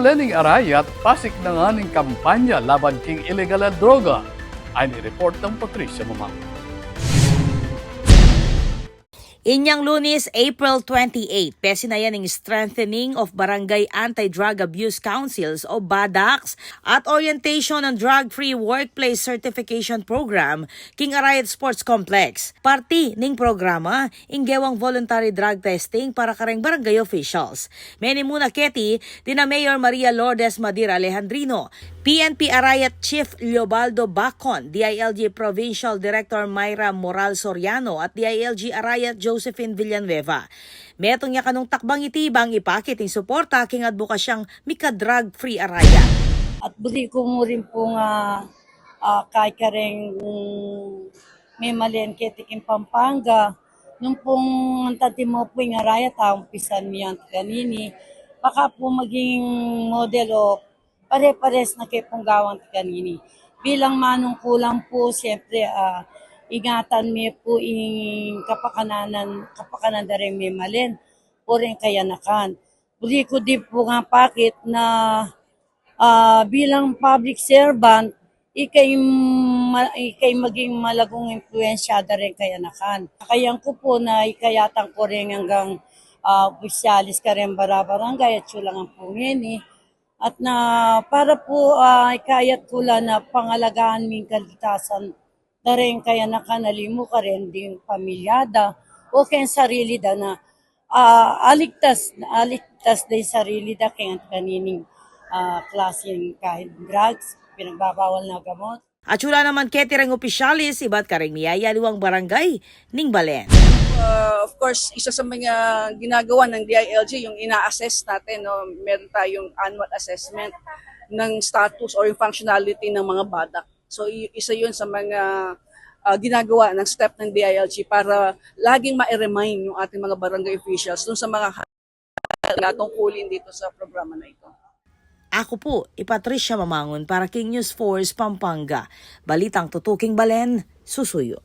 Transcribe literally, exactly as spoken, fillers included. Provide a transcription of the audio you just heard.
Lening arayat, pasik na ngan ing kampanya laban king ilegal a droga. Ini report nang Patricia Mamang. Inyang Lunes, April twenty-eight, pesinayan ing Strengthening of Barangay Anti-Drug Abuse Councils o BADACs at Orientation on Drug-Free Workplace Certification Program king Arayat Sports Complex. Parti ning programa ing gewang voluntary drug testing para kareng barangay officials. Menimuna keti dina Mayor Maria Lourdes Madira Alejandrino, P N P Arayat Chief Leobaldo Bacon, D I L G Provincial Director Myra Moral Soriano at D I L G Arayat Josephine Villanueva. Metung ya kanung takbang iti bang ipakit ing suporta king adbokasyang mika-drug-free Arayat. At buri ku mu rin pung, ah, ah, kay kareng, mm, memalen keti king Pampanga, nung pung antatin mu pu ing Arayat, umpisan mi yan kanini. Baka pu maging model o pare-pares na keti pung gawan ti kanini. Bilang manungkulan pu, siyempre, ah, ingatan mi pu ing kapakanan, kapakanan da reng memalen o reng kayanakan. Buri ku din pung pakit na, ah, bilang public servant, ika ing ma-, ika ing maging malagung impluwensya da reng kayanakan. Kayan ku pu na ikayatan ku rin anggang, ah, opisyalis kareng barabarangay at atsu la ngan pu ngeni. At na para pu, ah, ikayat ku la na pangalagaan mi ing kaligtasan da reng kayanakan, alimu karen ding pamilya da o keng sarili da na, ah, aligtas, aligtas da ing sarili da keng kanining, ah, klaseng kahit drugs, pinagbabawal na gamot. Atsu la naman keti reng opisyalis ibat kareng miyayaliwang barangay ning balen. Uh, of course, isa sa mga ginagawa ng D I L G, yung ina-assess natin, no? Meron tayong annual assessment ng status or yung functionality ng mga BADAC. So, i-, isa yun sa mga, uh, ginagawa ng staff ng D I L G para laging ma-remind yung ating mga barangay officials dun sa mga ha-, na tungkulin dito sa programa na ito. Aku pu i Patricia Mamangun para king News Force Pampanga. Balitang tutuking balen, susuyu.